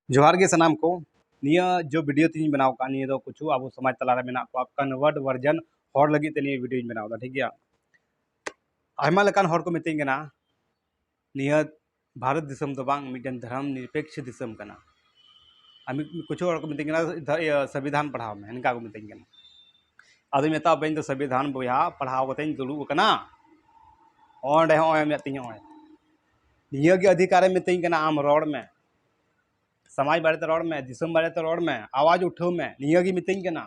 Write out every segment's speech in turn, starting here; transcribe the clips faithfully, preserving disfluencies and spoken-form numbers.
ᱡᱚᱦᱟᱨ ᱜᱮ ᱥᱟᱱᱟᱢ ᱠᱚ᱾ ᱱᱤᱭᱟᱹ ᱡᱚ ᱵᱷᱤᱰᱤᱭᱳ ᱛᱤᱧ ᱵᱮᱱᱟᱣ ᱠᱟᱜᱼᱟ, ᱱᱤᱭᱟᱹ ᱫᱚ ᱠᱤᱪᱷᱩ ᱟᱵᱚ ᱥᱚᱢᱟᱡᱽ ᱛᱟᱞᱟᱨᱮ ᱢᱮᱱᱟᱜ ᱠᱚᱣᱟ ᱠᱚᱱᱵᱷᱟᱨᱴ ᱵᱷᱟᱨᱡᱟᱱ ᱦᱚᱲ ᱞᱟᱹᱜᱤᱫ ᱛᱮ ᱱᱤᱭᱟᱹ ᱵᱷᱤᱰᱤᱭᱳᱧ ᱵᱮᱱᱟᱣ ᱮᱫᱟ, ᱴᱷᱤᱠ ᱜᱮᱭᱟ? ᱟᱭᱢᱟ ᱞᱮᱠᱟᱱ ᱦᱚᱲ ᱠᱚ ᱢᱤᱛᱟᱹᱧ ᱠᱟᱱᱟ, ᱱᱤᱭᱟᱹ ᱵᱷᱟᱨᱚᱛ ᱫᱤᱥᱚᱢ ᱫᱚ ᱵᱟᱝ, ᱢᱤᱫᱴᱮᱱ ᱫᱷᱚᱨᱚᱢ ᱱᱤᱨᱯᱮᱠᱥ ᱫᱤᱥᱚᱢ ᱠᱟᱱᱟ᱾ ᱟᱨ ᱢᱤᱫ ᱠᱤᱪᱷᱩ ᱦᱚᱲ ᱠᱚ ᱢᱤᱛᱟᱹᱧ ᱠᱟᱱᱟ, ᱫᱷ- ᱤᱭᱟᱹ, ᱥᱚᱝᱵᱤᱫᱷᱟᱱ ᱯᱟᱲᱦᱟᱣ ᱢᱮ, ᱱᱤᱝᱠᱟ ᱠᱚ ᱢᱤᱛᱟᱹᱧ ᱠᱟᱱᱟ᱾ ᱟᱫᱚᱧ ᱢᱮᱛᱟ ᱠᱚᱣᱟ, ᱤᱧ ᱫᱚ ᱥᱚᱝᱵᱤᱫᱷᱟᱱ ᱵᱚᱭᱦᱟ ᱯᱟᱲᱦᱟᱣ ᱠᱟᱛᱮᱧ ᱫᱩᱲᱩᱵ ᱟᱠᱟᱱᱟ, ᱚᱸᱰᱮ ᱦᱚᱸᱜᱼᱚᱭ ᱢᱮᱱᱟᱜ ᱛᱤᱧᱟᱹ, ᱱᱚᱜᱼᱚᱭ ᱱᱤᱭᱟᱹ ᱜᱮ ᱚᱫᱷᱤᱠᱟᱨᱮ ᱢᱤᱛᱟᱹᱧ ᱠᱟᱱᱟ, ᱟᱢ ᱨᱚᱲ ᱢᱮ, ᱥᱚᱢᱟᱡᱽ ᱵᱟᱨᱮᱛᱮ ᱨᱚᱲ ᱢᱮ, ᱫᱤᱥᱚᱢ ᱵᱟᱨᱮᱛᱮ ᱨᱚᱲ ᱢᱮ, ᱟᱣᱟᱡᱽ ᱩᱴᱷᱟᱹᱣ ᱢᱮ, ᱱᱤᱭᱟᱹ ᱜᱮ ᱢᱤᱛᱟᱹᱧ ᱠᱟᱱᱟ᱾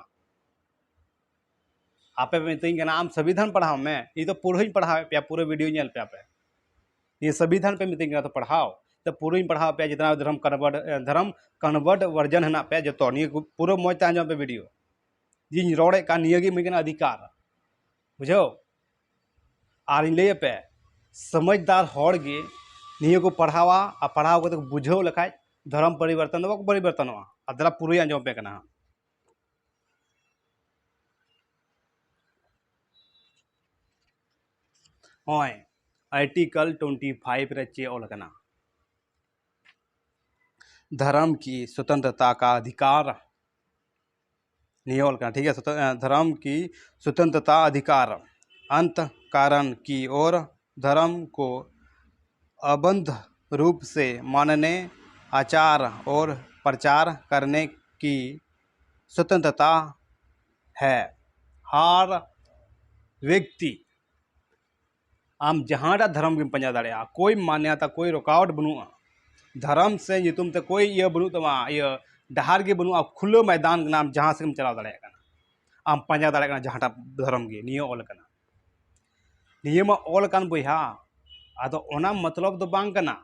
ᱟᱯᱮ ᱯᱮ ᱢᱤᱛᱟᱹᱧ ᱠᱟᱱᱟ, ᱟᱢ ᱥᱚᱝᱵᱤᱫᱷᱟᱱ ᱯᱟᱲᱦᱟᱣ ᱢᱮ, ᱤᱧ ᱫᱚ ᱯᱩᱨᱟᱹᱧ ᱯᱟᱲᱦᱟᱣᱮᱫ ᱯᱮᱭᱟ, ᱯᱩᱨᱟᱹ ᱵᱷᱤᱰᱤᱭᱳ ᱧᱮᱞ ᱯᱮᱭᱟ ᱯᱮ᱾ ᱱᱤᱭᱟᱹ ᱥᱚᱝᱵᱤᱫᱷᱟᱱ ᱯᱮ ᱢᱤᱛᱟᱹᱧ ᱠᱟᱱᱟ ᱛᱚ ᱯᱟᱲᱦᱟᱣ, ᱛᱚ ᱯᱩᱨᱟᱹᱧ ᱯᱟᱲᱦᱟᱣ ᱯᱮᱭᱟ, ᱡᱮᱛᱱᱟ ᱫᱷᱚᱨᱚᱢ ᱠᱚᱱᱵᱷᱟᱨᱴ, ᱮ, ᱫᱷᱚᱨᱚᱢ ᱠᱚᱱᱵᱷᱟᱨᱴ ᱵᱷᱟᱨᱡᱟᱱ ᱦᱮᱱᱟᱜ ᱯᱮᱭᱟ ᱡᱚᱛᱚ, ᱱᱤᱭᱟᱹ ᱠᱚ ᱯᱩᱨᱟᱹ ᱢᱚᱡᱽ ᱛᱮ ᱟᱸᱡᱚᱢ ᱯᱮ ᱵᱷᱤᱰᱤᱭᱳ᱾ ᱡᱮᱧ ᱨᱚᱲᱮᱫ ᱠᱟᱱ ᱱᱤᱭᱟᱹ ᱜᱮ ᱤᱢᱟᱹᱧ ᱠᱟᱱᱟ ᱚᱫᱷᱤᱠᱟᱨ, ᱵᱩᱡᱷᱟᱹᱣ? ᱟᱨᱤᱧ ᱞᱟᱹᱭ ᱟᱯᱮ, ᱥᱚᱢᱟᱡᱽᱫᱟᱨ ᱦᱚᱲ ᱜᱮ ᱱᱤᱭᱟᱹ ᱠᱚ ᱯᱟᱲᱦᱟᱣᱟ ᱟᱨ ᱯᱟᱲᱦᱟᱣ ᱠᱟᱛᱮ ᱠᱚ ᱵᱩᱡᱷᱟᱹᱣ ᱞᱮᱠᱷᱟᱡ ᱫᱷᱚᱨᱚᱢ ᱯᱚᱨᱤᱵᱚᱨᱛᱚᱱ ᱫᱚ ᱵᱟᱠᱚ ᱯᱚᱨᱤᱵᱚᱨᱛᱚᱱᱚᱜᱼᱟ᱾ ᱟᱫᱽᱨᱟ ᱯᱩᱨᱟᱹᱭ ᱟᱸᱡᱚᱢ ᱯᱮ ᱠᱟᱱᱟ ᱦᱟᱸᱜ᱾ ᱱᱚᱜᱼᱚᱭ ᱟᱨᱴᱤᱠᱟᱞ ᱴᱩᱭᱮᱱᱴᱤ ᱯᱷᱟᱭᱤᱵᱷ ᱨᱮ ᱪᱮᱫ ᱚᱞ ᱠᱟᱱᱟ? ᱫᱷᱚᱨᱚᱢ ᱠᱤ ᱥᱚᱛᱚᱱᱛᱨᱚᱛᱟ ᱠᱟ ᱚᱫᱷᱤᱠᱟᱨ, ᱱᱤᱭᱟᱹ ᱚᱞ ᱠᱟᱱᱟ, ᱴᱷᱤᱠ ᱜᱮᱭᱟ? ᱥᱚᱛᱚ-, ᱮ, ᱫᱷᱚᱨᱚᱢ ᱠᱤ ᱥᱚᱛᱚᱱᱛᱨᱚᱛᱟ ᱚᱫᱷᱤᱠᱟᱨ, ᱟᱱᱛ ᱠᱟᱨᱚᱱ ᱠᱤ ᱳᱨ ᱫᱷᱚᱨᱚᱢ ᱠᱚ ᱚᱵᱚᱫᱷ ᱨᱩᱯ ᱥᱮ ᱢᱟᱱᱱᱮ, ᱟᱪᱟᱨ ᱳᱨ ᱯᱨᱚᱪᱟᱨ ᱠᱟᱨᱱᱮ ᱠᱤ ᱥᱚᱛᱚᱱᱛᱨᱚᱛᱟ ᱦᱮ᱾ ᱦᱟᱨ ᱵᱮᱠᱛᱤ ᱟᱢ ᱡᱟᱦᱟᱸᱴᱟᱜ ᱫᱷᱚᱨᱚᱢ ᱜᱮᱢ ᱯᱟᱸᱡᱟ ᱫᱟᱲᱮᱭᱟᱜᱼᱟ, ᱠᱳᱭ ᱢᱟᱱᱱᱚᱛᱟ, ᱠᱳᱭ ᱨᱩᱠᱟᱣᱟᱴ ᱵᱟᱹᱱᱩᱜᱼᱟ᱾ ᱫᱷᱚᱨᱚᱢ ᱥᱮ ᱧᱩᱛᱩᱢ ᱛᱮ ᱠᱳᱭ ᱤᱭᱟᱹ ᱵᱟᱹᱱᱩᱜ ᱛᱟᱢᱟ, ᱤᱭᱟᱹ ᱰᱟᱦᱟᱨ ᱜᱮ ᱵᱟᱹᱱᱩᱜᱼᱟ, ᱠᱷᱩᱞᱟᱹ ᱢᱚᱭᱫᱟᱱ ᱠᱟᱱᱟ, ᱟᱢ ᱡᱟᱦᱟᱸ ᱥᱮᱫ ᱮᱢ ᱪᱟᱞᱟᱣ ᱫᱟᱲᱮᱭᱟᱜ ᱠᱟᱱᱟ, ᱟᱢ ᱯᱟᱸᱡᱟ ᱫᱟᱲᱮᱭᱟᱜ ᱠᱟᱱᱟ ᱡᱟᱦᱟᱸᱴᱟᱜ ᱫᱷᱚᱨᱚᱢ ᱜᱮ᱾ ᱱᱤᱭᱟᱹ ᱚᱞ ᱠᱟᱱᱟ, ᱱᱤᱭᱟᱹ ᱢᱟ ᱚᱞ ᱠᱟᱱ ᱵᱚᱭᱦᱟ, ᱟᱫᱚ ᱚᱱᱟ ᱢᱚᱛᱞᱚᱵ ᱫᱚ ᱵᱟᱝ ᱠᱟᱱᱟ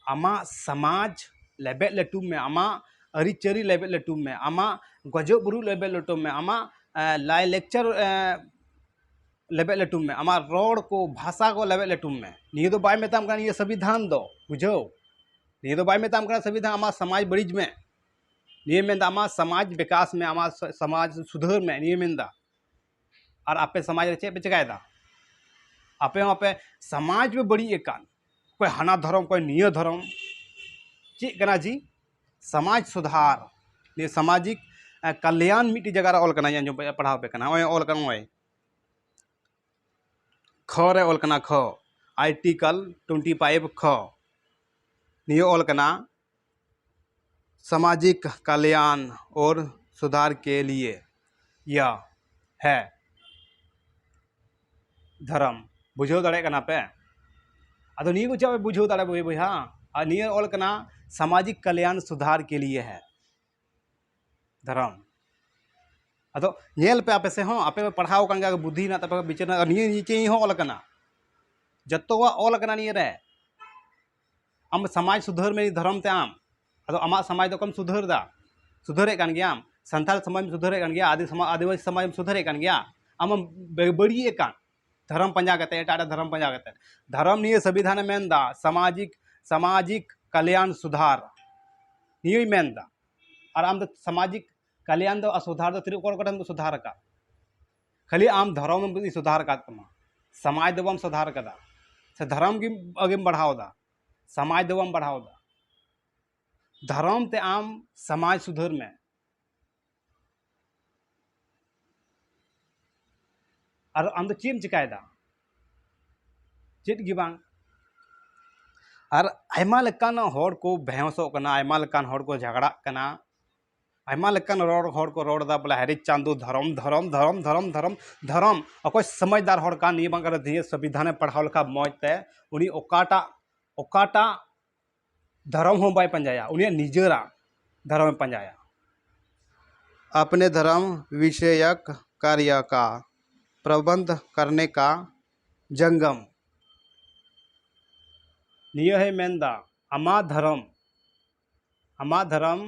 ᱟᱢᱟᱜ ᱥᱚᱢᱟᱡᱽ ᱞᱮᱵᱮᱫ ᱞᱟᱹᱴᱩᱢ ᱢᱮ, ᱟᱢᱟᱜ ᱟᱹᱨᱤᱪᱟᱹᱞᱤ ᱞᱮᱵᱮᱫ ᱞᱟᱹᱴᱩᱢ ᱢᱮ, ᱟᱢᱟᱜ ᱜᱚᱡᱚᱜ ᱵᱩᱨᱩᱜ ᱞᱮᱵᱮᱫ ᱞᱟᱹᱴᱩᱢ ᱢᱮ, ᱟᱢᱟᱜ, ᱮ, ᱞᱟᱭ ᱞᱮᱠᱪᱟᱨ, ᱮ, ᱞᱮᱵᱮᱫ ᱞᱟᱹᱴᱩᱢ ᱢᱮ, ᱟᱢᱟᱜ ᱨᱚᱲ ᱠᱚ, ᱵᱷᱟᱥᱟ ᱠᱚ ᱞᱮᱵᱮᱫ ᱞᱟᱹᱴᱩᱢ ᱢᱮ᱾ ᱱᱤᱭᱟᱹ ᱫᱚ ᱵᱟᱭ ᱢᱮᱛᱟᱢ ᱠᱟᱱᱟ ᱱᱤᱭᱟᱹ ᱥᱚᱝᱵᱤᱫᱷᱟᱱ ᱫᱚ, ᱵᱩᱡᱷᱟᱹᱣ? ᱱᱤᱭᱟᱹ ᱫᱚ ᱵᱟᱭ ᱢᱮᱛᱟᱢ ᱠᱟᱱᱟ ᱥᱚᱝᱵᱤᱫᱷᱟᱱ ᱟᱢᱟᱜ ᱥᱚᱢᱟᱡᱽ ᱵᱟᱹᱲᱤᱡ ᱢᱮ᱾ ᱱᱤᱭᱟᱹ ᱢᱮᱱᱫᱟ ᱟᱢᱟᱜ ᱥᱚᱢᱟᱡᱽ ᱵᱤᱠᱟᱥ ᱢᱮ, ᱟᱢᱟᱜ ᱥᱚ-, ᱥᱚᱢᱟᱡᱽ ᱥᱩᱫᱷᱟᱹᱨ ᱢᱮ, ᱱᱤᱭᱟᱹ ᱢᱮᱱᱫᱟ᱾ ᱟᱨ ᱟᱯᱮ ᱥᱚᱢᱟᱡᱽ ᱨᱮ ᱪᱮᱫ ᱯᱮ ᱪᱮᱠᱟᱭᱮᱫᱟ? ᱟᱯᱮ ᱦᱚᱸ ᱟᱯᱮ ᱥᱚᱢᱟᱡᱽ ᱯᱮ ᱵᱟᱹᱲᱤᱡ ᱮᱫ ᱠᱟᱱ᱾ ᱚᱠᱚᱭ ᱦᱟᱱᱟ ᱫᱷᱚᱨᱚᱢ, ᱚᱠᱚᱭ ᱱᱤᱭᱟᱹ ᱫᱷᱚᱨᱚᱢ᱾ ᱪᱮᱫ ᱠᱟᱱᱟ ᱡᱤ? ᱥᱚᱢᱟᱡᱽ ᱥᱩᱫᱷᱟᱨ, ᱱᱤᱭᱟᱹ ᱥᱟᱢᱟᱡᱤᱠ ᱠᱟᱞᱭᱟᱱ ᱢᱤᱫᱴᱤᱡ ᱡᱟᱭᱜᱟ ᱨᱮ ᱚᱞ ᱠᱟᱱᱟ᱾ ᱟᱸᱡᱚᱢ ᱯᱮ, ᱯᱟᱲᱦᱟᱣ ᱯᱮ ᱠᱟᱱᱟ, ᱱᱚᱜᱼᱚᱭ ᱚᱞ ᱠᱟᱱᱟ, ᱱᱚᱜᱼᱚᱭ ᱠᱷᱚ ᱨᱮ ᱚᱞ ᱠᱟᱱᱟ, ᱠᱷᱚ, ᱟᱨᱴᱤᱠᱟᱞ ᱴᱩᱭᱮᱱᱴᱤ ᱯᱷᱟᱭᱤᱵᱷ ᱠᱷᱚ᱾ ᱱᱤᱭᱟᱹ ᱚᱞ ᱠᱟᱱᱟ, ᱥᱟᱢᱟᱡᱤᱠ ᱠᱟᱞᱭᱟᱱ ᱚᱨ ᱥᱩᱫᱷᱟᱨ ᱠᱮ ᱞᱤᱭᱮ ᱭᱟ ᱦᱮ ᱫᱷᱚᱨᱚᱢ᱾ ᱵᱩᱡᱷᱟᱹᱣ ᱫᱟᱲᱮᱭᱟᱜ ᱠᱟᱱᱟ ᱯᱮ? ᱟᱫᱚ ᱱᱤᱭᱟᱹ ᱠᱚ ᱪᱮᱫ ᱯᱮ ᱵᱩᱡᱷᱟᱹᱣ ᱫᱟᱲᱮᱭᱟᱜᱼᱟ ᱵᱚᱭᱦᱟ? ᱟᱨ ᱱᱤᱭᱟᱹ ᱚᱞ ᱠᱟᱱᱟ ᱥᱟᱢᱟᱡᱤᱠ ᱠᱟᱞᱭᱟᱱ ᱥᱩᱫᱷᱟᱨ ᱠᱮ ᱞᱤᱭᱮ ᱦᱮ ᱫᱷᱚᱨᱚᱢ᱾ ᱟᱫᱚ ᱧᱮᱞ ᱯᱮ, ᱟᱯᱮ ᱥᱮᱫ ᱦᱚᱸ, ᱟᱯᱮ ᱯᱮ ᱯᱟᱲᱦᱟᱣ ᱟᱠᱟᱱ ᱜᱮᱭᱟ, ᱵᱩᱫᱽᱫᱷᱤ ᱦᱮᱱᱟᱜ ᱛᱟᱯᱮ, ᱵᱤᱪᱟᱹᱨ ᱦᱮᱱᱟᱜ, ᱱᱤᱭᱟᱹ ᱱᱤᱪᱮ ᱦᱚᱸ ᱚᱞ ᱟᱠᱟᱱᱟ, ᱡᱚᱛᱚᱣᱟᱜ ᱚᱞ ᱟᱠᱟᱱᱟ ᱱᱤᱭᱟᱹ ᱨᱮ᱾ ᱟᱢ ᱥᱚᱢᱟᱡᱽ ᱥᱩᱫᱷᱟᱹᱨ ᱢᱮ ᱫᱷᱚᱨᱚᱢ ᱛᱮ ᱟᱢ᱾ ᱟᱫᱚ ᱟᱢᱟᱜ ᱥᱚᱢᱟᱡᱽ ᱫᱚ ᱚᱠᱚᱭᱮᱢ ᱥᱩᱫᱷᱟᱹᱨ ᱮᱫᱟ? ᱥᱩᱫᱷᱟᱹᱨᱮᱫ ᱠᱟᱱ ᱜᱮᱭᱟᱢ᱾ ᱥᱟᱱᱛᱟᱲ ᱥᱚᱢᱟᱡᱽ ᱮᱢ ᱥᱩᱫᱷᱟᱹᱨᱮᱫ ᱠᱟᱱ ᱜᱮᱭᱟ, ᱟᱹᱫᱤ ᱥᱚᱢᱟᱡᱽ, ᱟᱹᱫᱤᱵᱟᱹᱥᱤ ᱥᱚᱢᱟᱡᱽ ᱮᱢ ᱥᱩᱫᱷᱟᱹᱨᱮᱫ ᱠᱟᱱ ᱜᱮᱭᱟ᱾ ᱟᱢᱮᱢ ᱵᱮ-, ᱵᱟᱹᱲᱤᱡ ᱮᱫ ᱠᱟᱱ, ᱫᱷᱚᱨᱚᱢ ᱯᱟᱸᱡᱟ ᱠᱟᱛᱮ, ᱮᱴᱟᱜ ᱮᱴᱟᱜ ᱫᱷᱚᱨᱚᱢ ᱯᱟᱸᱡᱟ ᱠᱟᱛᱮ᱾ ᱫᱷᱚᱨᱚᱢ ᱱᱤᱭᱟᱹ ᱥᱚᱝᱵᱤᱫᱷᱟᱱᱮ ᱢᱮᱱᱫᱟ ᱥᱟᱢᱟᱡᱤᱠ, ᱥᱟᱢᱟᱡᱤᱠ ᱠᱟᱞᱭᱟᱱ ᱥᱩᱫᱷᱟᱨ, ᱱᱤᱭᱟᱹᱭ ᱢᱮᱱᱫᱟ᱾ ᱟᱨ ᱟᱢ ᱫᱚ ᱥᱟᱢᱟᱡᱤᱠ ᱠᱟᱞᱭᱟᱱ ᱫᱚ ᱟᱨ ᱥᱩᱫᱷᱟᱨ ᱫᱚ ᱛᱤᱱᱟᱹᱜ ᱠᱚᱲ ᱠᱚᱴᱷᱮᱱ ᱠᱚ ᱥᱩᱫᱷᱟᱨ ᱟᱠᱟᱫ? ᱠᱷᱟᱹᱞᱤ ᱟᱢ ᱫᱷᱚᱨᱚᱢ ᱮᱢ ᱥᱩᱫᱷᱟᱨ ᱟᱠᱟᱫ ᱛᱟᱢᱟ, ᱥᱚᱢᱟᱡᱽ ᱫᱚ ᱵᱟᱢ ᱥᱩᱫᱷᱟᱨ ᱟᱠᱟᱫᱟ, ᱥᱮ ᱫᱷᱚᱨᱚᱢ ᱜᱮᱢ ᱟᱜᱮᱢ ᱵᱟᱲᱦᱟᱣ ᱮᱫᱟ, ᱥᱚᱢᱟᱡᱽ ᱫᱚ ᱵᱟᱢ ᱵᱟᱲᱦᱟᱣ ᱮᱫᱟ᱾ ᱫᱷᱚᱨᱚᱢ ᱛᱮ ᱟᱢ ᱥᱚᱢᱟᱡᱽ ᱥᱩᱫᱷᱟᱹᱨ ᱢᱮ᱾ ᱟᱨ ᱟᱢ ᱫᱚ ᱪᱮᱫ ᱮᱢ ᱪᱮᱠᱟᱭᱮᱫᱟ? ᱪᱮᱫ ᱜᱮ ᱵᱟᱝ᱾ ᱟᱨ ᱟᱭᱢᱟ ᱞᱮᱠᱟᱱ ᱦᱚᱲ ᱠᱚ ᱵᱮᱦᱚᱸᱥᱚᱜ ᱠᱟᱱᱟ, ᱟᱭᱢᱟ ᱞᱮᱠᱟᱱ ᱦᱚᱲ ᱠᱚ ᱡᱷᱟᱜᱽᱲᱟᱜ ᱠᱟᱱᱟ, ᱟᱭᱢᱟ ᱞᱮᱠᱟᱱ ᱨᱚᱲ ᱦᱚᱲ ᱠᱚ ᱨᱚᱲ ᱮᱫᱟ ᱵᱚᱞᱮ ᱦᱟᱹᱨᱤ ᱪᱟᱸᱫᱚ ᱫᱷᱚᱨᱚᱢ, ᱫᱷᱚᱨᱚᱢ, ᱫᱷᱚᱨᱚᱢ, ᱫᱷᱚᱨᱚᱢ, ᱫᱷᱚᱨᱚᱢ᱾ ᱚᱠᱚᱭ ᱥᱚᱢᱟᱡᱽᱫᱟᱨ ᱦᱚᱲ ᱠᱟᱱ, ᱱᱤᱭᱟᱹ ᱵᱟᱝ ᱠᱟᱱᱟ, ᱱᱤᱭᱟᱹ ᱥᱚᱝᱵᱤᱫᱷᱟᱱᱮ ᱯᱟᱲᱦᱟᱣ ᱞᱮᱠᱷᱟᱱ ᱢᱚᱡᱽ ᱛᱮ, ᱩᱱᱤ ᱚᱠᱟᱴᱟᱜ, ᱚᱠᱟᱴᱟᱜ ᱫᱷᱚᱨᱚᱢ ᱦᱚᱸ ᱵᱟᱭ ᱯᱟᱸᱡᱟᱭᱟ, ᱩᱱᱤᱭᱟᱜ ᱱᱤᱡᱮᱨᱟᱜ ᱫᱷᱚᱨᱚᱢᱮ ᱯᱟᱸᱡᱟᱭᱟ᱾ अपने धर्म विषयक कार्य का प्रबंध करने का जंगम। ᱱᱤᱭᱟᱹ ᱦᱚᱸᱭ ᱢᱮᱱᱫᱟ, ᱟᱢᱟᱜ ᱫᱷᱚᱨᱚᱢ, ᱟᱢᱟᱜ ᱫᱷᱚᱨᱚᱢ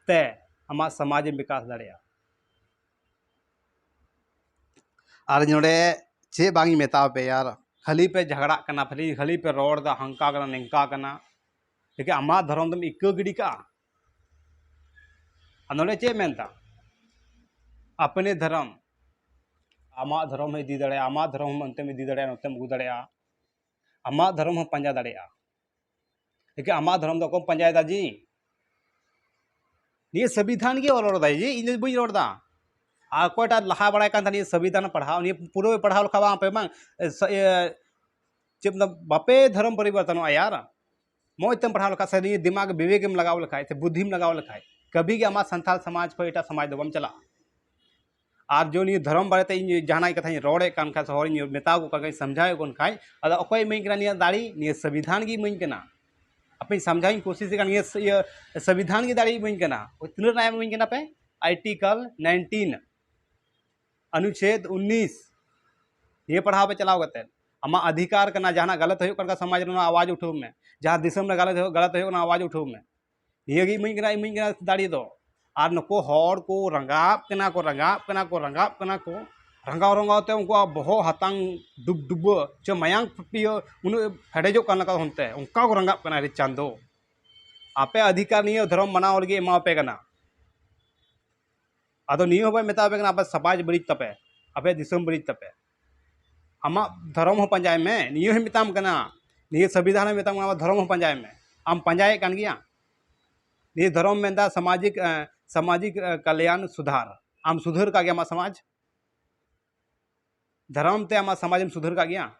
ᱛᱮ ᱟᱢᱟᱜ ᱥᱚᱢᱟᱡᱽ ᱮᱢ ᱵᱤᱠᱟᱥ ᱫᱟᱲᱮᱭᱟᱜᱼᱟ᱾ ᱟᱨ ᱱᱚᱰᱮ ᱪᱮᱫ ᱵᱟᱝ ᱤᱧ ᱢᱮᱛᱟᱣ ᱯᱮᱭᱟ, ᱟᱨ ᱠᱷᱟᱹᱞᱤ ᱯᱮ ᱡᱷᱟᱜᱽᱲᱟᱜ ᱠᱟᱱᱟ, ᱠᱷᱟᱹᱞᱤ, ᱠᱷᱟᱹᱞᱤ ᱯᱮ ᱨᱚᱲ ᱮᱫᱟ, ᱦᱟᱱᱠᱟ ᱠᱟᱱᱟ, ᱱᱤᱝᱠᱟ ᱠᱟᱱᱟ᱾ ᱞᱮᱠᱤᱱ ᱟᱢᱟᱜ ᱫᱷᱚᱨᱚᱢ ᱫᱚᱢ ᱤᱠᱟᱹ ᱜᱤᱰᱤ ᱠᱟᱜᱼᱟ᱾ ᱟᱨ ᱱᱚᱰᱮ ᱪᱮᱫ ᱢᱮᱱᱫᱟ? अपने धर्म, ᱟᱢᱟᱜ ᱫᱷᱚᱨᱚᱢ ᱦᱚᱸ ᱤᱫᱤ ᱫᱟᱲᱮᱭᱟᱜᱼᱟ, ᱟᱢᱟᱜ ᱫᱷᱚᱨᱚᱢ ᱦᱚᱸ ᱚᱱᱛᱮᱢ ᱤᱫᱤ ᱫᱟᱲᱮᱭᱟᱜᱼᱟ, ᱱᱚᱛᱮᱢ ᱟᱹᱜᱩ ᱫᱟᱲᱮᱭᱟᱜᱼᱟ, ᱟᱢᱟᱜ ᱫᱷᱚᱨᱚᱢ ᱦᱚᱸ ᱯᱟᱸᱡᱟ ᱫᱟᱲᱮᱭᱟᱜᱼᱟ᱾ ᱞᱮᱠᱤᱱ ᱟᱢᱟᱜ ᱫᱷᱚᱨᱚᱢ ᱫᱚ ᱚᱠᱚᱭᱮᱢ ᱯᱟᱸᱡᱟᱭᱮᱫᱟ ᱡᱤ? ᱱᱤᱭᱟᱹ ᱥᱚᱝᱵᱤᱫᱷᱟᱱ ᱜᱮ ᱚᱞ ᱨᱚᱲ ᱫᱟᱭ ᱡᱤ, ᱤᱧ ᱫᱚ ᱵᱟᱹᱧ ᱨᱚᱲ ᱮᱫᱟ᱾ ᱟᱨ ᱚᱠᱚᱭᱴᱟᱜ ᱞᱟᱦᱟ ᱵᱟᱲᱟᱭ ᱠᱟᱱ ᱛᱟᱦᱮᱸ ᱱᱤᱭᱟᱹ ᱥᱚᱝᱵᱤᱫᱷᱟᱱ ᱯᱟᱲᱦᱟᱣ, ᱱᱤᱭᱟᱹ ᱯᱩᱨᱟᱹ ᱯᱟᱲᱦᱟᱣ ᱞᱮᱠᱷᱟᱱ ᱵᱟᱝ ᱟᱯᱮ ᱵᱟᱝ, ᱮ, ᱥᱚ-, ᱮ, ᱪᱮᱫ ᱢᱮᱱᱫᱟ, ᱵᱟᱯᱮ ᱫᱷᱚᱨᱚᱢ ᱯᱚᱨᱤᱵᱚᱨᱛᱚᱱᱚᱜᱼᱟ ᱭᱟᱨ᱾ ᱢᱚᱡᱽ ᱛᱮᱢ ᱯᱟᱲᱦᱟᱣ ᱞᱮᱠᱷᱟᱡ ᱥᱮ ᱱᱤᱭᱟᱹ ᱫᱤᱢᱟᱜᱽ ᱵᱤᱵᱮᱠ ᱮᱢ ᱞᱟᱜᱟᱣ ᱞᱮᱠᱷᱟᱡ ᱥᱮ ᱵᱩᱫᱽᱫᱷᱤᱢ ᱞᱟᱜᱟᱣ ᱞᱮᱠᱷᱟᱡ, ᱠᱟᱹᱵᱷᱤ ᱜᱮ ᱟᱢᱟᱜ ᱥᱟᱱᱛᱟᱲ ᱥᱚᱢᱟᱡᱽ ᱠᱷᱚᱱ ᱮᱴᱟᱜ ᱥᱚᱢᱟᱡᱽ ᱫᱚ ᱵᱟᱢ ᱪᱟᱞᱟᱜᱼᱟ᱾ ᱟᱨ ᱡᱚ ᱱᱤᱭᱟᱹ ᱫᱷᱚᱨᱚᱢ ᱵᱟᱨᱮᱛᱮ ᱤᱧ ᱡᱟᱦᱟᱱᱟᱜ ᱠᱟᱛᱷᱟᱧ ᱨᱚᱲᱮᱫ ᱠᱟᱱ ᱠᱷᱟᱡ ᱥᱮ ᱦᱚᱲᱤᱧ ᱢᱮᱛᱟᱣ ᱠᱚ ᱠᱟᱱ ᱠᱷᱟᱡ, ᱥᱚᱢᱡᱷᱟᱣᱮᱫ ᱠᱚ ᱠᱷᱟᱡ, ᱟᱫᱚ ᱚᱠᱚᱭ ᱤᱢᱟᱹᱧ ᱠᱟᱱᱟ ᱱᱤᱭᱟᱹ ᱫᱟᱲᱮ? ᱱᱤᱭᱟᱹ ᱥᱚᱝᱵᱤᱫᱷᱟᱱ ᱜᱮ ᱤᱢᱟᱹᱧ ᱠᱟᱱᱟ᱾ ᱟᱯᱮᱧ ᱥᱚᱢᱡᱷᱟᱣᱤᱧ ᱠᱳᱥᱤᱥ ᱠᱟᱱ, ᱱᱤᱭᱟᱹ ᱥ-, ᱤᱭᱟᱹ ᱥᱚᱝᱵᱤᱫᱷᱟᱱ ᱜᱮ ᱫᱟᱲᱮ ᱤᱢᱟᱹᱧ ᱠᱟᱱᱟ᱾ ᱛᱤᱱᱟᱹᱜ ᱨᱮᱱᱟᱜ ᱮᱢ ᱤᱢᱟᱹᱧ ᱠᱟᱱᱟ ᱯᱮ? ᱟᱨᱴᱤᱠᱟᱞ ᱱᱟᱭᱤᱱᱴᱤᱱ, ᱚᱱᱩᱪᱷᱮᱫ ᱩᱱᱱᱤᱥ, ᱱᱤᱭᱟᱹ ᱯᱟᱲᱦᱟᱣ ᱯᱮ ᱪᱟᱞᱟᱣ ᱠᱟᱛᱮ᱾ ᱟᱢᱟᱜ ᱚᱫᱷᱤᱠᱟᱨ ᱠᱟᱱᱟ, ᱡᱟᱦᱟᱱᱟᱜ ᱜᱟᱞᱟᱛ ᱦᱩᱭᱩᱜ ᱠᱟᱱ ᱠᱷᱟᱱ ᱥᱚᱢᱟᱡᱽ ᱨᱮ ᱱᱚᱣᱟ ᱟᱣᱟᱡᱽ ᱩᱴᱷᱟᱹᱣ ᱢᱮ, ᱡᱟᱦᱟᱸ ᱫᱤᱥᱚᱢ ᱨᱮ ᱜᱟᱞᱟᱛ ᱦᱩᱭᱩᱜ, ᱜᱟᱞᱟᱛ ᱦᱩᱭᱩᱜ ᱠᱟᱱᱟ ᱟᱣᱟᱡᱽ ᱩᱴᱷᱟᱹᱣ ᱢᱮ᱾ ᱱᱤᱭᱟᱹ ᱜᱮ ᱤᱢᱟᱹᱧ ᱠᱟᱱᱟ, ᱤᱢᱟᱹᱧ ᱠᱟᱱᱟ ᱫᱟᱲᱮ ᱫᱚ᱾ ᱟᱨ ᱱᱩᱠᱩ ᱦᱚᱲ ᱠᱚ ᱨᱟᱸᱜᱟᱣ ᱠᱟᱱᱟ ᱠᱚ, ᱨᱟᱸᱜᱟᱣ ᱠᱟᱱᱟ ᱠᱚ, ᱨᱟᱸᱜᱟᱣ ᱠᱟᱱᱟ ᱠᱚ, ᱨᱟᱸᱜᱟᱣ ᱨᱟᱸᱜᱟᱣ ᱛᱮ ᱩᱱᱠᱩᱣᱟᱜ ᱵᱚᱦᱚᱜ ᱦᱟᱛᱟᱝ ᱰᱩᱵ ᱰᱩᱵᱟᱹ ᱪᱮ ᱢᱟᱭᱟᱝ ᱯᱤᱭᱟᱹ ᱩᱱᱟᱹᱜ ᱯᱷᱮᱰᱮᱡᱚᱜ ᱠᱟᱱ ᱞᱮᱠᱟ ᱦᱚᱱᱛᱮ ᱚᱱᱠᱟ ᱠᱚ ᱨᱟᱸᱜᱟᱣ ᱠᱟᱱᱟ, ᱨᱮ ᱪᱟᱸᱫᱚ᱾ ᱟᱯᱮ ᱚᱫᱷᱤᱠᱟᱨ ᱱᱤᱭᱟᱹ ᱫᱷᱚᱨᱚᱢ ᱢᱟᱱᱟᱣ ᱞᱟᱹᱜᱤᱫ ᱮᱢᱟᱣᱟᱯᱮ ᱠᱟᱱᱟ᱾ ᱟᱫᱚ ᱱᱤᱭᱟᱹ ᱦᱚᱸ ᱵᱟᱭ ᱢᱮᱛᱟᱣᱟᱯᱮ ᱠᱟᱱᱟ ᱟᱯᱮ ᱥᱚᱢᱟᱡᱽ ᱵᱟᱹᱲᱤᱡ ᱛᱟᱯᱮ, ᱟᱯᱮ ᱫᱤᱥᱚᱢ ᱵᱟᱹᱲᱤᱡ ᱛᱟᱯᱮ᱾ ᱟᱢᱟᱜ ᱫᱷᱚᱨᱚᱢ ᱦᱚᱸ ᱯᱟᱸᱡᱟᱭ ᱢᱮ, ᱱᱤᱭᱟᱹ ᱦᱚᱸᱧ ᱢᱮᱛᱟᱢ ᱠᱟᱱᱟ, ᱱᱤᱭᱟᱹ ᱥᱚᱝᱵᱤᱫᱷᱟᱱ ᱦᱚᱸ ᱢᱮᱛᱟᱢ ᱠᱟᱱᱟ, ᱟᱢᱟᱜ ᱫᱷᱚᱨᱚᱢ ᱦᱚᱸ ᱯᱟᱸᱡᱟᱭ ᱢᱮ᱾ ᱟᱢ ᱯᱟᱸᱡᱟᱭᱮᱫ ᱠᱟᱱ ᱜᱮᱭᱟ? ᱱᱤᱭᱟᱹ ᱫᱷᱚᱨᱚᱢ ᱢᱮᱱᱫᱟ ᱥᱟᱢᱟᱡᱤᱠ, ᱮ, ᱥᱟᱢᱟᱡᱤᱠ, ᱮ, ᱠᱟᱞᱭᱟᱱ ᱥᱩᱫᱷᱟᱨ᱾ ᱟᱢ ᱥᱩᱫᱷᱟᱹᱨ ᱠᱟᱜ ᱜᱮᱭᱟ ᱟᱢᱟᱜ ᱥᱚᱢᱟᱡᱽ? ᱫᱷᱚᱨᱚᱢ ᱛᱮ ᱟᱢᱟᱜ ᱥᱚᱢᱟᱡᱽ ᱮᱢ ᱥᱩᱫᱷᱟᱹᱨ ᱠᱟᱜ ᱜᱮᱭᱟ?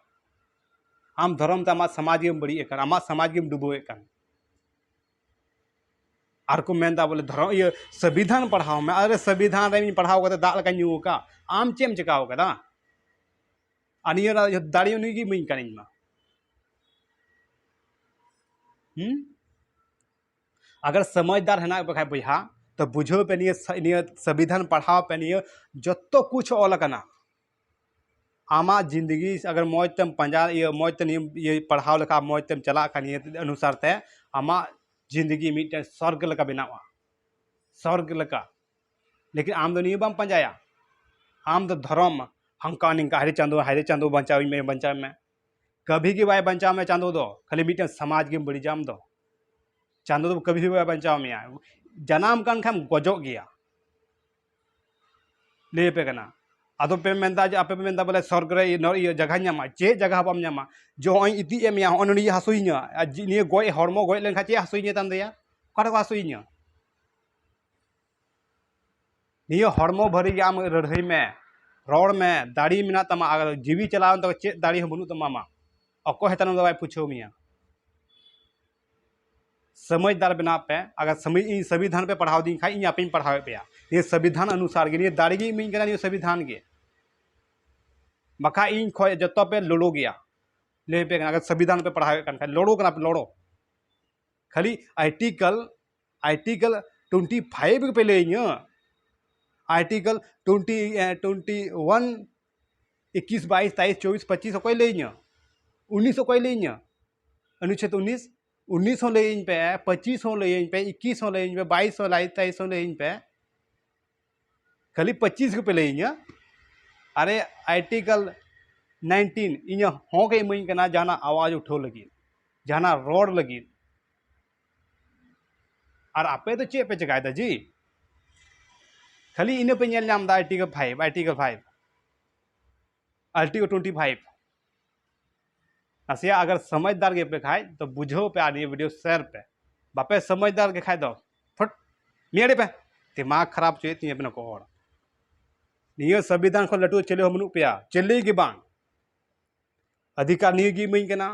ᱟᱢ ᱫᱷᱚᱨᱚᱢ ᱛᱮ ᱟᱢᱟᱜ ᱥᱚᱢᱟᱡᱽ ᱜᱮᱢ ᱵᱟᱹᱲᱤᱡ ᱮᱫ ᱠᱟᱱ, ᱟᱢᱟᱜ ᱥᱚᱢᱟᱡᱽ ᱜᱮᱢ ᱰᱩᱵᱟᱹᱣᱮᱫ ᱠᱟᱱ᱾ ᱟᱨ ᱠᱚ ᱢᱮᱱᱫᱟ ᱵᱚᱞᱮ ᱫᱷᱚᱨᱚᱢ, ᱤᱭᱟᱹ, ᱥᱚᱝᱵᱤᱫᱷᱟᱱ ᱯᱟᱲᱦᱟᱣ ᱢᱮ᱾ ᱟᱨᱮ ᱥᱚᱝᱵᱤᱫᱷᱟᱱ ᱨᱮ ᱯᱟᱲᱦᱟᱣ ᱠᱟᱛᱮ ᱫᱟᱜ ᱞᱮᱠᱟ ᱧᱩ ᱟᱠᱟᱫ, ᱟᱢ ᱪᱮᱫ ᱮᱢ ᱪᱮᱠᱟᱣ ᱠᱟᱫᱟ? ᱟᱨ ᱱᱤᱭᱟᱹ ᱨᱮᱱᱟᱜ ᱫᱟᱲᱮ ᱩᱱᱤ ᱜᱮ ᱤᱢᱟᱹᱧ ᱠᱟᱱ ᱤᱧ ᱢᱟ᱾ ᱦᱩᱸ? ᱟᱜᱟᱨ ᱥᱚᱢᱚᱡᱽᱫᱟᱨ ᱦᱮᱱᱟᱜ ᱯᱮ ᱠᱷᱟᱡ ᱵᱚᱭᱦᱟ, ᱛᱚ ᱵᱩᱡᱷᱟᱹᱣ ᱯᱮ ᱱᱤᱭᱟᱹ ᱥ-, ᱱᱤᱭᱟᱹ ᱥᱚᱝᱵᱤᱫᱷᱟᱱ ᱯᱟᱲᱦᱟᱣ ᱯᱮ, ᱱᱤᱭᱟᱹ ᱡᱚᱛᱚ ᱠᱩᱪ ᱚᱞ ᱟᱠᱟᱱᱟ᱾ ᱟᱢᱟᱜ ᱡᱤᱱᱫᱮᱜᱤ ᱟᱜᱟᱨ ᱢᱚᱡᱽ ᱛᱮᱢ ᱯᱟᱸᱡᱟ, ᱤᱭᱟᱹ, ᱢᱚᱡᱽ ᱛᱮ ᱱᱤᱭᱟᱹ, ᱤᱭᱟᱹ, ᱯᱟᱲᱦᱟᱣ ᱞᱮᱠᱷᱟᱡ, ᱢᱚᱡᱽ ᱛᱮᱢ ᱪᱟᱞᱟᱜ ᱠᱷᱟᱱ ᱱᱤᱭᱟᱹ ᱚᱱᱩᱥᱟᱨ ᱛᱮ, ᱟᱢᱟᱜ ᱡᱤᱱᱫᱮᱜᱤ ᱢᱤᱫᱴᱮᱱ ᱥᱚᱨᱜ ᱞᱮᱠᱟ ᱵᱮᱱᱟᱜᱼᱟ, ᱥᱚᱨᱜ ᱞᱮᱠᱟ᱾ ᱞᱮᱠᱤᱱ ᱟᱢ ᱫᱚ ᱱᱤᱭᱟᱹ ᱵᱟᱢ ᱯᱟᱸᱡᱟᱭᱟ᱾ ᱟᱢ ᱫᱚ ᱫᱷᱚᱨᱚᱢ, ᱦᱟᱝᱠᱟ ᱱᱤᱝᱠᱟ, ᱦᱟᱭᱨᱮ ᱪᱟᱸᱫᱚ, ᱦᱟᱭᱨᱮ ᱪᱟᱸᱫᱚ, ᱵᱟᱧᱪᱟᱣᱤᱧ ᱢᱮ, ᱵᱟᱧᱪᱟᱣ ᱢᱮ᱾ ᱠᱟᱹᱵᱷᱤ ᱜᱮ ᱵᱟᱭ ᱵᱟᱧᱪᱟᱣ ᱢᱮ ᱪᱟᱸᱫᱚ ᱫᱚ, ᱠᱷᱟᱹᱞᱤ ᱢᱤᱫᱴᱮᱱ ᱥᱚᱢᱟᱡᱽ ᱜᱮᱢ ᱵᱟᱹᱲᱤᱡᱟ ᱟᱢ ᱫᱚ᱾ ᱪᱟᱸᱫᱚ ᱫᱚ ᱠᱟᱹᱵᱷᱤ ᱵᱟᱭ ᱵᱟᱧᱪᱟᱣ ᱢᱮᱭᱟ᱾ ᱡᱟᱱᱟᱢ ᱠᱟᱱ ᱠᱷᱟᱱ ᱜᱚᱡᱚᱜ ᱜᱮᱭᱟ᱾ ᱞᱟᱹᱭ ᱟᱯᱮ ᱠᱟᱱᱟ, ᱟᱫᱚ ᱯᱮ ᱢᱮᱱᱫᱟ ᱡᱮ, ᱟᱯᱮ ᱯᱮ ᱢᱮᱱᱫᱟ ᱵᱚᱞᱮ ᱥᱚᱨᱜ ᱨᱮ ᱱᱚ-, ᱤᱭᱟᱹ ᱡᱟᱭᱜᱟ ᱧᱟᱢᱟ᱾ ᱪᱮᱫ ᱡᱟᱭᱜᱟ ᱦᱚᱸ ᱵᱟᱢ ᱧᱟᱢᱟ? ᱡᱮ ᱦᱚᱸᱜᱼᱚᱭ ᱤᱧ ᱤᱛᱤᱡ ᱮ ᱢᱮᱭᱟ, ᱦᱚᱸᱜᱼᱚᱭ ᱱᱚᱰᱮ ᱦᱟᱹᱥᱩᱭᱤᱧᱟ, ᱟᱨ ᱡᱤ-, ᱱᱤᱭᱟᱹ ᱜᱚᱡ ᱦᱚᱲᱢᱚ ᱜᱚᱡ ᱞᱮᱱᱠᱷᱟᱱ ᱪᱮᱫ ᱦᱟᱹᱥᱩᱭᱤᱧᱟ ᱛᱟᱢ ᱫᱮᱭᱟ? ᱚᱠᱟ ᱨᱮᱠᱚ ᱦᱟᱹᱥᱩᱭᱤᱧᱟ? ᱱᱤᱭᱟᱹ ᱦᱚᱲᱢᱚ ᱵᱷᱟᱹᱨᱤ ᱜᱮ ᱟᱢ ᱞᱟᱹᱲᱦᱟᱹᱭ ᱢᱮ, ᱨᱚᱲ ᱢᱮ, ᱫᱟᱲᱮ ᱢᱮᱱᱟᱜ ᱛᱟᱢᱟ᱾ ᱟᱨ ᱡᱤᱣᱤ ᱪᱟᱞᱟᱣ ᱮᱱ ᱛᱟᱢᱟ, ᱪᱮᱫ ᱫᱟᱲᱮ ᱦᱚᱸ ᱵᱟᱹᱱᱩᱜ ᱛᱟᱢᱟ ᱟᱢᱟᱜ᱾ ᱚᱠᱚᱭ ᱦᱚᱸ ᱛᱟᱭᱱᱚᱢ ᱫᱚ ᱵᱟᱭ ᱯᱩᱪᱷᱟᱹᱣ ᱢᱮᱭᱟ᱾ ᱥᱚᱢᱚᱡᱽᱫᱟᱨ ᱵᱮᱱᱟᱣ ᱯᱮ᱾ ᱟᱜᱟᱨ ᱥᱚᱢᱚᱭ, ᱤᱧ ᱥᱚᱝᱵᱤᱫᱷᱟᱱ ᱯᱮ ᱯᱟᱲᱦᱟᱣ ᱫᱤᱧ ᱠᱷᱟᱡ, ᱤᱧ ᱟᱯᱮᱧ ᱯᱟᱲᱦᱟᱣᱮᱫ ᱯᱮᱭᱟ᱾ ᱱᱤᱭᱟᱹ ᱥᱚᱝᱵᱤᱫᱷᱟᱱ ᱚᱱᱩᱥᱟᱨ ᱜᱮ, ᱱᱤᱭᱟᱹ ᱫᱟᱲᱮ ᱜᱮ ᱤᱢᱟᱹᱧ ᱠᱟᱱᱟ ᱱᱤᱭᱟᱹ ᱥᱚᱝᱵᱤᱫᱷᱟᱱ ᱜᱮ᱾ ᱵᱟᱠᱷᱟᱡ ᱤᱧ ᱠᱷᱚᱡ ᱡᱚᱛᱚ ᱯᱮ ᱞᱚᱲᱚ ᱜᱮᱭᱟ᱾ ᱞᱟᱹᱭ ᱯᱮ ᱠᱟᱱᱟ, ᱟᱜᱟᱨ ᱥᱚᱝᱵᱤᱫᱷᱟᱱ ᱯᱮ ᱯᱟᱲᱦᱟᱣᱮᱫ ᱠᱟᱱ ᱠᱷᱟᱡ, ᱞᱚᱲᱚ ᱠᱟᱱᱟ ᱯᱮ, ᱞᱚᱲᱚ᱾ ᱠᱷᱟᱹᱞᱤ ᱟᱨᱴᱤᱠᱮᱞ, ᱟᱨᱴᱤᱠᱮᱞ ᱴᱩᱭᱮᱱᱴᱤ ᱯᱷᱟᱭᱤᱵᱷ ᱜᱮᱯᱮ ᱞᱟᱹᱭᱟᱹᱧᱟᱹ᱾ ᱟᱨᱴᱤᱠᱮᱞ ᱴᱩᱭᱮᱱᱴᱤ, ᱮ, ᱴᱩᱭᱮᱱᱴᱤ ᱳᱣᱟᱱ, ᱤᱠᱤᱥ, ᱵᱟᱭᱤᱥ, ᱛᱟᱭᱤᱥ, ᱪᱚᱵᱤᱥ, ᱯᱚᱸᱪᱤᱥ ᱚᱠᱚᱭ ᱞᱟᱹᱭᱟᱹᱧᱟᱹ? ᱩᱱᱤᱥ ᱚᱠᱚᱭ ᱞᱟᱹᱭᱟᱹᱧᱟᱹ? ᱚᱱᱩᱪᱷᱮᱫ ᱩᱱᱤᱥ, ᱩᱱᱤᱥ ᱦᱚᱸ ᱞᱟᱹᱭᱟᱹᱧ ᱯᱮ, ᱯᱚᱸᱪᱤᱥ ᱦᱚᱸ ᱞᱟᱹᱭᱟᱹᱧ ᱯᱮ, ᱤᱠᱤᱥ ᱦᱚᱸ ᱞᱟᱹᱭᱟᱹᱧ ᱯᱮ, ᱵᱟᱭᱤᱥ ᱦᱚᱸ ᱞᱟᱹᱭ, ᱛᱟᱭᱤᱥ ᱦᱚᱸ ᱞᱟᱹᱭᱟᱹᱧ ᱯᱮ᱾ ᱠᱷᱟᱹᱞᱤ ᱯᱚᱸᱪᱤᱥ ᱜᱮᱯᱮ ᱞᱟᱹᱭᱟᱹᱧᱟᱹ᱾ ᱟᱨᱮ, ᱟᱨᱴᱤᱠᱮᱞ ᱱᱟᱭᱤᱱᱴᱤᱱ ᱤᱧᱟᱹᱜ ᱦᱚᱸᱠ ᱮ ᱤᱢᱟᱹᱧ ᱠᱟᱱᱟ ᱡᱟᱦᱟᱱᱟᱜ ᱟᱣᱟᱡᱽ ᱩᱴᱷᱟᱹᱣ ᱞᱟᱹᱜᱤᱫ, ᱡᱟᱦᱟᱱᱟᱜ ᱨᱚᱲ ᱞᱟᱹᱜᱤᱫ᱾ ᱟᱨ ᱟᱯᱮ ᱫᱚ ᱪᱮᱫ ᱯᱮ ᱪᱮᱠᱟᱭᱮᱫᱟ ᱡᱤ? ᱠᱷᱟᱹᱞᱤ ᱤᱱᱟᱹ ᱯᱮ ᱧᱮᱞ ᱧᱟᱢ ᱮᱫᱟ, article five, article five, article twenty five. ᱱᱟᱥᱮᱭᱟᱜ ᱟᱜᱟᱨ ᱥᱚᱢᱚᱡᱽᱫᱟᱨ ᱜᱮ ᱯᱮ ᱠᱷᱟᱡ ᱫᱚ ᱵᱩᱡᱷᱟᱹᱣ ᱯᱮ ᱟᱨ ᱱᱤᱭᱟᱹ ᱵᱷᱤᱰᱤᱭᱳ ᱥᱮᱭᱟᱨ ᱯᱮ᱾ ᱵᱟᱯᱮ ᱥᱚᱢᱚᱡᱽᱫᱟᱨ ᱜᱮ ᱠᱷᱟᱡ ᱫᱚ ᱯᱷᱩᱴ, ᱢᱤᱭᱟᱹᱲᱤ ᱯᱮ᱾ ᱫᱤᱢᱟᱜᱽ ᱠᱷᱟᱨᱟᱯ ᱦᱚᱪᱚᱭᱮᱫ ᱛᱤᱧᱟᱹ ᱯᱮ ᱱᱩᱠᱩ ᱦᱚᱲ᱾ ᱱᱤᱭᱟᱹ ᱥᱚᱝᱵᱤᱫᱷᱟᱱ ᱠᱷᱚᱱ ᱞᱟᱹᱴᱩ ᱪᱤᱞᱤ ᱦᱚᱸ ᱵᱟᱹᱱᱩᱜ ᱯᱮᱭᱟ, ᱪᱤᱞᱤ ᱜᱮ ᱵᱟᱝ᱾ ᱚᱫᱷᱤᱠᱟᱨ ᱱᱤᱭᱟᱹ ᱜᱮ ᱤᱢᱟᱹᱧ ᱠᱟᱱᱟ,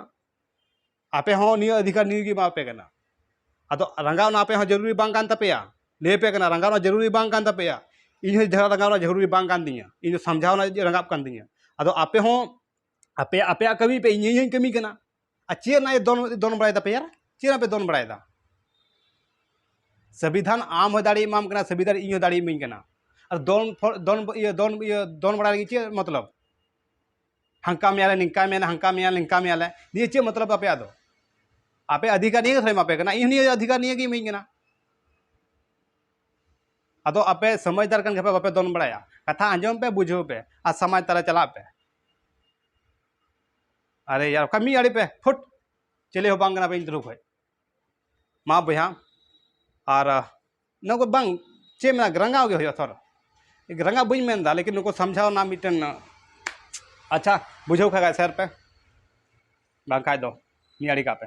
ᱟᱯᱮ ᱦᱚᱸ ᱱᱤᱭᱟᱹ ᱚᱫᱷᱤᱠᱟᱨ ᱱᱤᱭᱟᱹ ᱜᱮ ᱮᱢᱟ ᱯᱮ ᱠᱟᱱᱟ᱾ ᱟᱫᱚ ᱨᱟᱸᱜᱟᱣ ᱨᱮᱱᱟᱜ ᱟᱯᱮ ᱦᱚᱸ ᱡᱟᱹᱨᱩᱨᱤ ᱵᱟᱝ ᱠᱟᱱ ᱛᱟᱯᱮᱭᱟ, ᱞᱟᱹᱭ ᱯᱮ ᱠᱟᱱᱟ, ᱨᱟᱸᱜᱟᱣ ᱨᱮᱱᱟᱜ ᱡᱟᱹᱨᱩᱨᱤ ᱵᱟᱝ ᱠᱟᱱ ᱛᱟᱯᱮᱭᱟ᱾ ᱤᱧ ᱦᱚᱸ ᱡᱟᱦᱟᱸ ᱨᱟᱸᱜᱟᱣ ᱨᱮᱱᱟᱜ ᱡᱟᱹᱨᱩᱨᱤ ᱵᱟᱝ ᱠᱟᱱ ᱛᱤᱧᱟᱹ, ᱤᱧ ᱫᱚ ᱥᱟᱢᱡᱷᱟᱣ ᱨᱮᱱᱟᱜ ᱨᱟᱸᱜᱟᱣ ᱠᱟᱱ ᱛᱤᱧᱟᱹ᱾ ᱟᱫᱚ ᱟᱯᱮ ᱦᱚᱸ ᱟᱯᱮ, ᱟᱯᱮᱭᱟᱜ ᱠᱟᱹᱢᱤ ᱯᱮ, ᱤᱧ ᱤᱧ ᱠᱟᱹᱢᱤ ᱠᱟᱱᱟ᱾ ᱟᱨ ᱪᱮᱫ ᱨᱮᱱᱟᱜ ᱫᱚᱱ, ᱫᱚᱱ ᱵᱟᱲᱟᱭ ᱫᱟᱯᱮ ᱭᱟᱨ? ᱪᱮᱫ ᱨᱮᱱᱟᱜ ᱯᱮ ᱫᱚᱱ ᱵᱟᱲᱟᱭᱮᱫᱟ? ᱥᱚᱝᱵᱤᱫᱷᱟᱱ ᱟᱢ ᱦᱚᱸ ᱫᱟᱲᱮ ᱮᱢᱟᱢ ᱠᱟᱱᱟ, ᱥᱚᱝᱵᱤᱫᱷᱟᱱ ᱤᱧ ᱦᱚᱸ ᱫᱟᱲᱮ ᱤᱢᱟᱹᱧ ᱠᱟᱱᱟ᱾ ᱟᱨ ᱫᱚᱱ ᱯᱷᱚ-, ᱫᱚᱱ, ᱤᱭᱟᱹ, ᱫᱚᱱ, ᱤᱭᱟᱹ, ᱫᱚᱱ ᱵᱟᱲᱟ ᱞᱟᱹᱜᱤᱫ ᱪᱮᱫ ᱢᱚᱛᱞᱚᱵ? ᱦᱟᱱᱠᱟ ᱢᱮᱭᱟᱞᱮ, ᱱᱤᱝᱠᱟ ᱢᱮᱭᱟᱞᱮ, ᱦᱟᱱᱠᱟ ᱢᱮᱭᱟᱞᱮ, ᱱᱤᱝᱠᱟ ᱢᱮᱭᱟᱞᱮ, ᱱᱤᱭᱟᱹ ᱪᱮᱫ ᱢᱚᱛᱞᱚᱵ ᱟᱯᱮᱭᱟᱜ ᱫᱚ? ᱟᱯᱮ ᱚᱫᱷᱤᱠᱟᱨ ᱱᱤᱭᱟᱹ ᱜᱮ ᱛᱷᱚᱲᱟ ᱮᱢᱟ ᱯᱮ ᱠᱟᱱᱟ, ᱤᱧ ᱦᱚᱸ ᱱᱤᱭᱟᱹ ᱚᱫᱷᱤᱠᱟᱨ ᱱᱤᱭᱟᱹ ᱜᱮ ᱤᱢᱟᱹᱧ ᱠᱟᱱᱟ᱾ ᱟᱫᱚ ᱟᱯᱮ ᱥᱚᱢᱚᱡᱽᱫᱟᱨ ᱠᱟᱱ ᱠᱷᱟᱱ ᱯᱮ, ᱵᱟᱯᱮ ᱫᱚᱱ ᱵᱟᱲᱟᱭᱟ᱾ ᱠᱟᱛᱷᱟ ᱟᱸᱡᱚᱢ ᱯᱮ, ᱵᱩᱡᱷᱟᱹᱣ ᱯᱮ ᱟᱨ ᱥᱚᱢᱟᱡᱽ ᱛᱟᱞᱟ ᱪᱟᱞᱟᱜ ᱯᱮ᱾ ᱟᱨᱮ ᱭᱟᱨ, ᱚᱠᱟ ᱢᱤᱫ ᱟᱲᱮ ᱯᱮ ᱯᱷᱩᱴ, ᱪᱤᱞᱤ ᱦᱚᱸ ᱵᱟᱝ ᱠᱟᱱᱟ ᱯᱮ ᱤᱧ ᱛᱩᱞᱩᱡ ᱠᱷᱚᱡ᱾ ᱢᱟ ᱵᱚᱭᱦᱟ, ᱟᱨ, ᱟᱦ, ᱱᱚᱣᱟ ᱠᱚ ᱵᱟᱝ, ᱪᱮᱫ ᱢᱮᱱᱟ, ᱨᱟᱸᱜᱟᱣ ᱜᱮ ᱦᱩᱭᱩᱜᱼᱟ ᱛᱷᱚᱨ᱾ ᱨᱟᱸᱜᱟᱣ ᱵᱟᱹᱧ ᱢᱮᱱᱫᱟ, ᱞᱮᱠᱤᱱ ᱱᱩᱠᱩ ᱥᱟᱢᱡᱷᱟᱣ ᱨᱮᱱᱟᱜ ᱢᱤᱫᱴᱮᱱ, ᱟᱪᱪᱷᱟ, ᱵᱩᱡᱷᱟᱹᱣ ᱠᱷᱟᱡ share ᱯᱮ, ᱵᱟᱝᱠᱷᱟᱡ ᱫᱚ ᱢᱤᱫ ᱟᱲᱮ ᱠᱟᱜ ᱯᱮ᱾